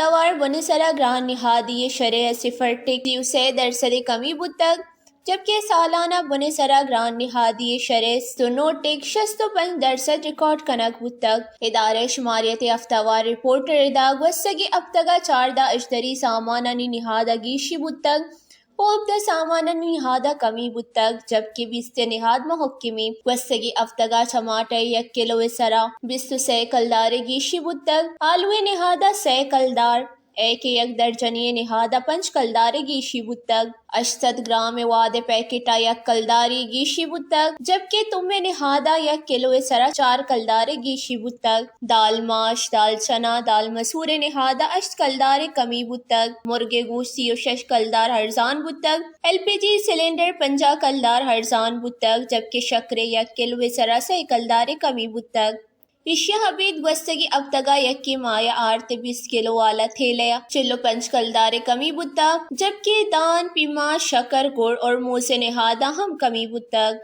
توار بن سرا گران نہادی شرح صفر ٹک سی و سے درصد کمی بوتگ، جبکہ سالانہ بن سرا گران نہادی شرح ست و نو ٹک شست و پنچ درصد ریکارڈ کنگ بوتگ۔ ادارہ شماریت ہفتہ وار رپورٹ ء ردا گوستگیں ہپتگا چاردہ اشتری سامانانی نہادا گیشی بوتگ، ہبدہ سامانانی نہادا کمی بوتگ، جبکہ بیست نہاد ماں حکمی۔ گوستگیں ہفتگا چماٹہ یک کلو سرا بیست و سے کلدار گیشی بوتگ، آلوئے نہادا سے کلدار، اے کہ یک درجنی نہادا پنچ کلدار گیشی بوتگ۔ ہشت سد گرام واد پیکٹا یک کلداری گیشی بوتگ، جبکہ تمے نہادا یک کلو سرا چار کلدار گیشی بوتگ۔ دال ماش، دال چنا، دال مسور نہادا ہشت کلدار کمی بوتگ۔ مرگ گوشت سی و شش کلدار ارزان بوتگ۔ ایل پی جی سلنڈر پنجاہ کلدار ارزان بوتگ، جبکہ شکر یک کلو سرا سے کلدار کمی بوتگ۔ ایشی ء ابید گوستگیں ہپتگا یکے ماہ ء آرت بیست کلو والا تھیلہ ء چل و پنچ کلدار کمی بوتگ، جبکہ دان، پیما، شکر، گڑ اور موز ء نہادا ہم کمی بوتگ۔